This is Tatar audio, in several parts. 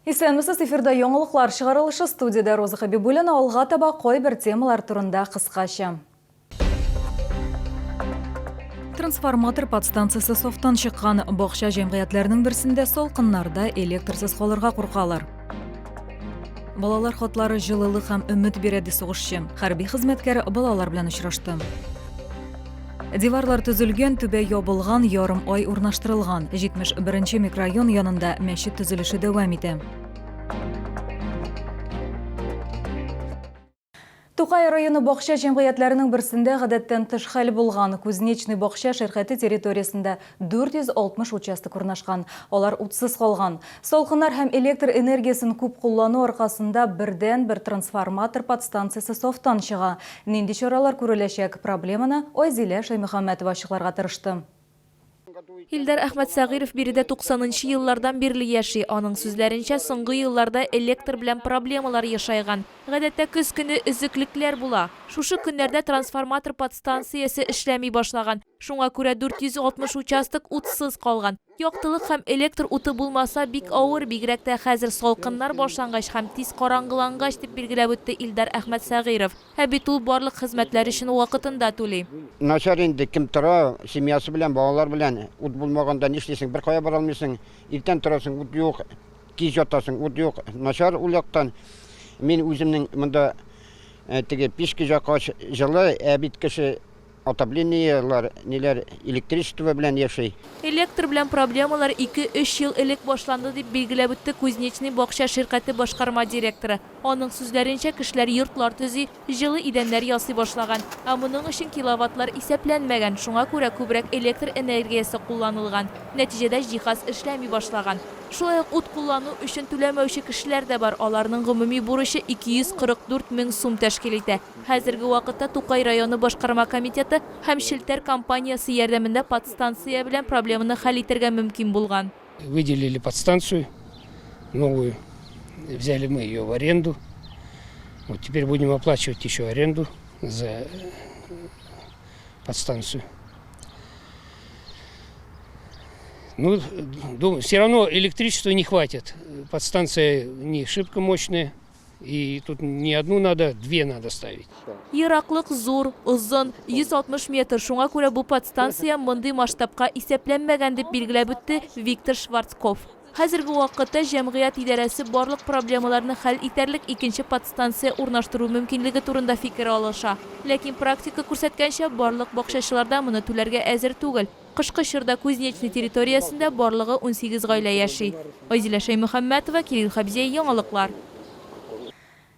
Исәнмесез, эфирда яңалыклар чыгарылышы, студиядә Роза Хәбибуллина. Алга таба кайбер темалар турында кыскача. Трансформатор подстанциясе сафтан чыккан. Бакча җәмгыятьләренең берсендә салкыннарда электрсыз калырга куркалар. Балалар хатлары җылылык һәм өмет бирә, ди сугышчы. Хәрби хезмәткәр балалар белән очрашты. Диварлар төзелгән, түбә ябылган, ярым ай урнаштырылган. 71 нче микрорайон янында мәчет төзелеше дәвам итә. Тукай районы бакча җәмгыятьләренең берсендә гадәттән тыш хәл булган. Кузнечный бакча ширкәте территориясендә 460 участок урнашкан. Алар утсыз калган. Салкыннар һәм электр энергиясен күп куллану аркасында бердәнбер трансформатор подстанциясе сафтан чыга. Нинди чаралар күреләчәк, проблеманы Айзилә Шәймөхәммәтова ачыкларга тырышты. Илдар Әхмәтсәгыйров биредә 90 нчы еллардан бирле яши. Аның сүзләренчә, соңгы елларда электр белән проблемалар ешайган. Гадәттә, көз көне өзеклекләр була. Шушы көннәрдә трансформатор подстанциясе эшләми башлаган. Шуңа күрә 460 участок утсыз калган. Яктылык һәм электр уты булмаса, бик авыр, бигрәк тә хәзер салкыннар башлангач һәм тиз караңгылангач, дип билгеләп үтте Илдар Әхмәтсәгыйров. Ә бит ул барлык хезмәтләр өчен вакытында түли. Начар инде, кем тора, семьясы белән, балалар белән, ут булмаганда нишлисең, беркая бара алмыйсың, иртән торасың, ут юк, кич ятасың, ут юк, начар ул яктан. Мин үземнең монда теге печка яккач җылы, ә бит кеше Отоплениелар, ниләр электричество белән яши. Электр белән проблемалар ике-өч ел элек башланды, дип билгеләп үтте Кузнечный бакча ширкате башкарма директоры. Аның сүзләренчә, кешеләр йортлар төзи, җылы идәннәр ясый башлаган. Ә моның өчен киловаттлар исәпләнмәгән, шуңа күрә күбрәк электр энергиясе кулланылган. Нәтиҗәдә җиһаз эшләми башлаган. Шулай ук ут куллану өчен түләмәүче кешеләр дә бар, аларның гомуми бурычы 244 мең сум тәшкил итә. Хәзерге вакытта Тукай районы башкарма комитеты һәм Челтәр компаниясе ярдәмендә подстанция белән проблеманы хәл итәргә мөмкин булган. Выделили подстанцию новую, взяли мы ее в аренду. Вот теперь будем оплачивать еще аренду за подстанцию. Ну, думаю, все равно электричества не хватит. Подстанция не шибко мощная. И тут не одну надо, две надо ставить. Ераклык зур, озын, 160 метр, шуңа күрә бу подстанция мондый масштабка исәпләнмәгән, дип билгеләп үтте Виктор Шварцкопф. Хәзерге вакытта җәмгыять идарәсе барлык проблемаларны хәл итәрлек икенче подстанция урнаштыру мөмкинлеге турында фикер алыша. Ләкин практика күрсәткәнчә, барлык бакчачылар да моны түләргә әзер түгел. Кышкы чорда Кузнечный территориясендә барлыгы 18 гаилә яши. Айзилә Шәймөхәммәтова, Кирилл Хәбзиәй, Яңалыклар.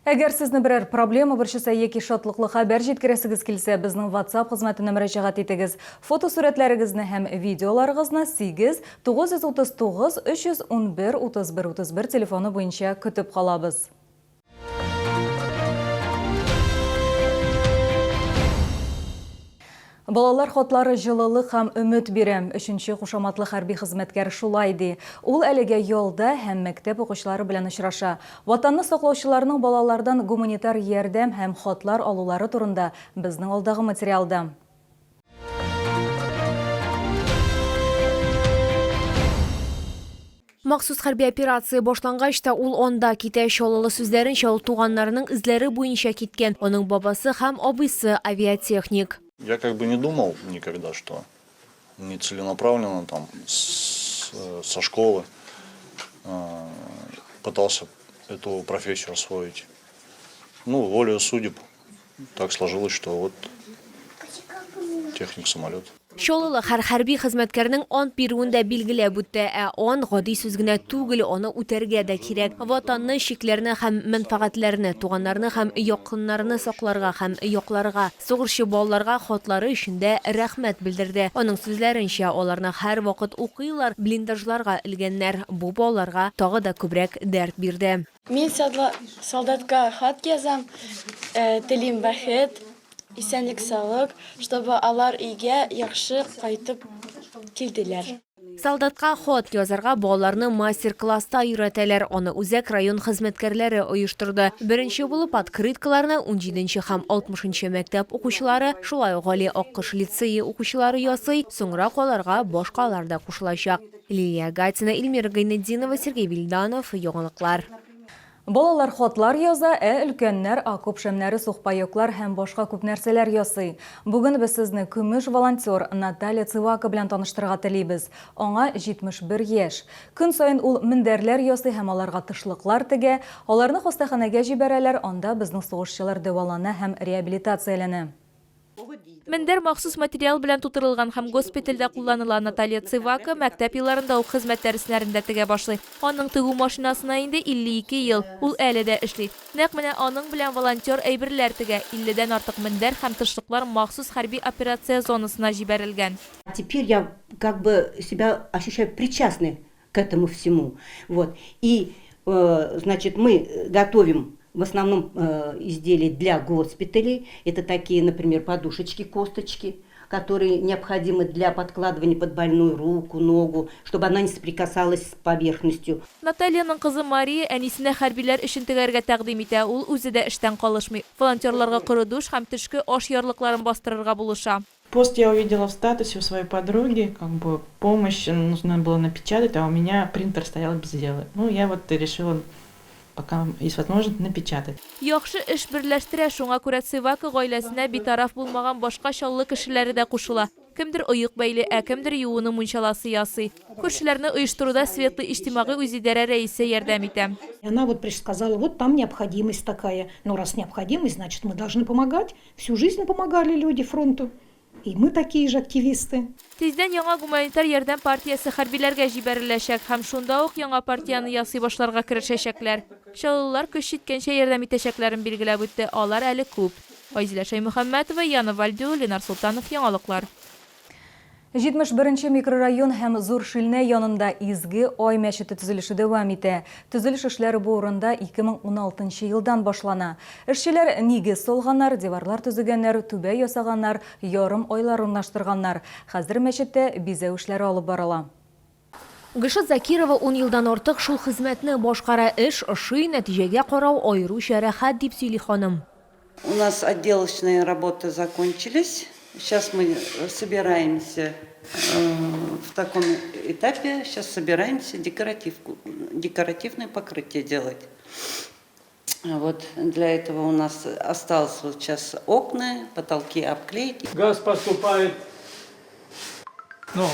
Әгәр сезне берәр проблема борчыса яки шатлыклы хәбәр җиткерәсегез килсә, безнең WhatsApp хезмәтенә мөрәҗәгать итегез. Фотосурәтләрегезне һәм видеоларыгызны 8 939 311 31 31 телефоны буенча көтеп калабыз. Балалар хатлары җылылык һәм өмет бирә. Өченче кушаматлы хәрби хезмәткәр шулай ди. Ул әлегә ялда һәм мәктәп укучылары белән очраша. Ватанны саклаучыларның балалардан гуманитар ярдәм һәм хатлар алулары турында безнең алдагы материалда. Махсус хәрби операция башлангач та ул анда китә. Чаллылы сүзләренчә, ул туганнарының эзләре буенча киткән. Аның бабасы һәм абыйсы авиатехник. Я как бы не думал никогда, что не целенаправленно там со школы пытался эту профессию освоить. Ну, волею судеб так сложилось, что вот техник самолет. Чаллылы һәр хәрби хезмәткәрнең ант бирүен дә билгеләп үтте. Ә ант гади сүз генә түгел, аны үтәргә дә кирәк. Ватанны, чикләрне һәм мәнфәгатьләрне, туганнарны һәм якыннарны сакларга һәм якларга. Сугышчы балаларга хатлары өчен дә рәхмәт белдерде. Аның сүзләренчә, аларны һәрвакыт укыйлар, блиндажларга элгәннәр. Бу балаларга тагы да күбрәк дәрт бирде. Мин солдатка хат язам, телим бәхет, исәнлек-саулык, чтобы алар өйгә яхшы кайтып килделәр. Солдатка хат язарга балаларны мастер-класста өйрәтәләр. Аны үзәк район хезмәткәрләре оештырды. Беренче булып открыткаларны унҗиденче һәм алтмышынчы мәктәп укучылары, шулай ук Гали Аккош лицее укучылары ясый, соңрак аларга башкалар да кушылачак. Лилия Гатина, Эльмира Гайнетдинова, Сергей Вильданов, Яңалыклар. Балалар хатлар яза, ә өлкәннәр окоп шәмнәре, сухпаеклар һәм башка күп нәрсәләр ясый. Бүген без сезне көмеш волонтер Наталья Цивака белән таныштырырга телибез. Аңа 71 яшь. Көн саен ул мендәрләр ясый һәм аларга тышлыклар тегә. Аларны хастаханәгә җибәрәләр, анда безнең сугышчылар дәвалана һәм реабилитацияләнә. Мендәр махсус материал белән тутырылган һәм госпитальдә кулланыла. Наталья Цивака мәктәп елларында ук хезмәт дәресләрендә тегә башлый. Аның тегү машинасына инде 52 ел, ул әле дә эшли. Нәкъ менә аның белән волонтер әйберләр тегә. Илледән артык мендәр һәм тышлыклар махсус хәрби операция зонасына җибәрелгән. Теперь я как бы себя ощущаю причастной к этому всему. Вот. И, значит, мы готовим в основном изделия для госпиталей. Это такие, например, подушечки, косточки, которые необходимы для подкладывания под больную руку, ногу, чтобы она не соприкасалась с поверхностью. Натальяның кызы Мария әнисенә хәрбиләр өчен тегәргә тәкъдим итә. Ул үзе дә эштән калышмый. Волонтерларга коры душ һәм төшке аш ярлыкларын бастырырга булыша. Пост я увидела в статусе у своей подруги, как бы помощь нужно было напечатать, а у меня принтер стоял без дела. Ну, я вот решила, пока есть возможность, напечатать. Яхшы эш берләштерә, шуңа күрә Цивака гаиләсенә битараф булмаган башка Чаллы кешеләре дә кушыла. Кемдер оек бәйли, ә кемдер юыну мунчаласы ясый. Күршеләрне оештыруда Светлый иҗтимагый үзидарә рәисе ярдәм итә. Она вот пришла, сказала, вот там необходимость такая. Ну, раз необходимость, значит, мы должны помогать. Всю жизнь помогали люди фронту. И мы такие же активисты. Тиздән яңа гуманитар ярдәм партиясе хәрбиләргә җибәреләчәк һәм шунда ук яңа партияне ясый башларга керешәчәкләр. Чаллылар көч җиткәнчә ярдәм итәчәкләрен билгеләп үтте, алар әле күп. Айзилә Шәймөхәммәтова, Яна Вальдю, Ленар Солтанов, Яңалыклар. 71 нче микрорайон һәм Зур Шилнә янында Изге Ай мәчете төзелеше дәвам итә. Төзелеш эшләре бу урында 2016 нчы елдан башлана. Эшчеләр нигез салганнар, диварлар төзегәннәр, түбә ясаганнар, ярым айлар урнаштырганнар. Хәзер мәчеттә бизәү эшләре алып барыла. Гөлшат Закирова ун елдан артык шул хезмәтне башкара. Эш ошый, нәтиҗәгә карау аеруча рәхәт, дип сөйли ханым. У нас отделочные работы закончились. Сейчас мы собираемся в таком этапе, сейчас собираемся декоративку, декоративное покрытие делать. Вот для этого у нас осталось вот сейчас окна, потолки обклеить. Газ поступает ну,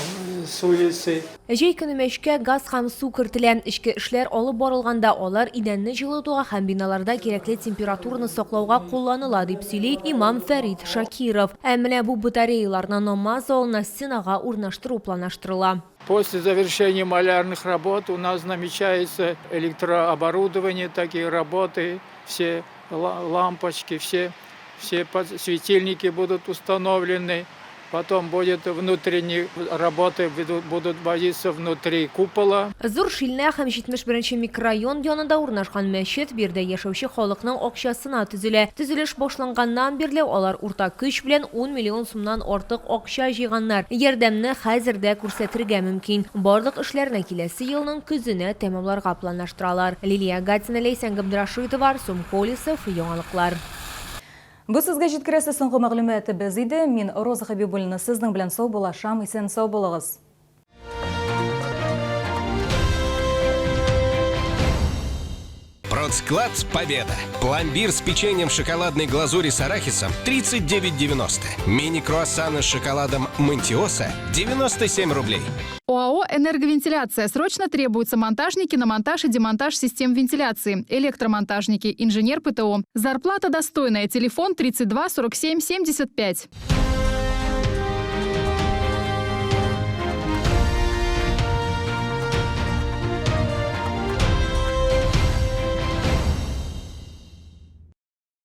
с улицы. Җәй көне мәчкә газ һәм су кертелә. Эчке эшләр алып барылганда алар идәнне җылытуга һәм биналарда кирәкле температураны саклауга кулланыла, дип сөйли имам Фәрит Шакиров. Ә менә бу батареяларны намаз залына стенага урнаштыру планлаштырыла. После завершения малярных работ у нас намечается электрооборудование, такие работы, все лампочки, все, все светильники будут установлены. Потом будет внутренние работы будут вводиться внутри купола. Зур Шилнә һәм 71 нче микрорайон янында урнашкан мәчет биредә яшәүче халыкның акчасына төзелә. Төзелеш башланганнан бирле алар уртак көч белән ун миллион сумнан артык акча җыйганнар. Ярдәмне хәзер дә күрсәтергә мөмкин. Барлык эшләрне киләсе елның көзенә тәмамларга планлаштыралар. Лилия Гатина, Ләйсән Габдрашитова, Артем Колесов, Яңалыклар. Бу сезгә җиткерәсе соңгы мәгълүматыбыз иде. Мин, Роза Хәбибуллина, сезнең белән саубуллашам. Исән-сау булыгыз! Продсклад «Победа». Пломбир с печеньем в шоколадной глазури с арахисом 39,90. Мини-круассаны с шоколадом «Мантиоса» 97 рублей. ОАО «Энерговентиляция». Срочно требуются монтажники на монтаж и демонтаж систем вентиляции, электромонтажники, инженер ПТО. Зарплата достойная. Телефон 32 47 75.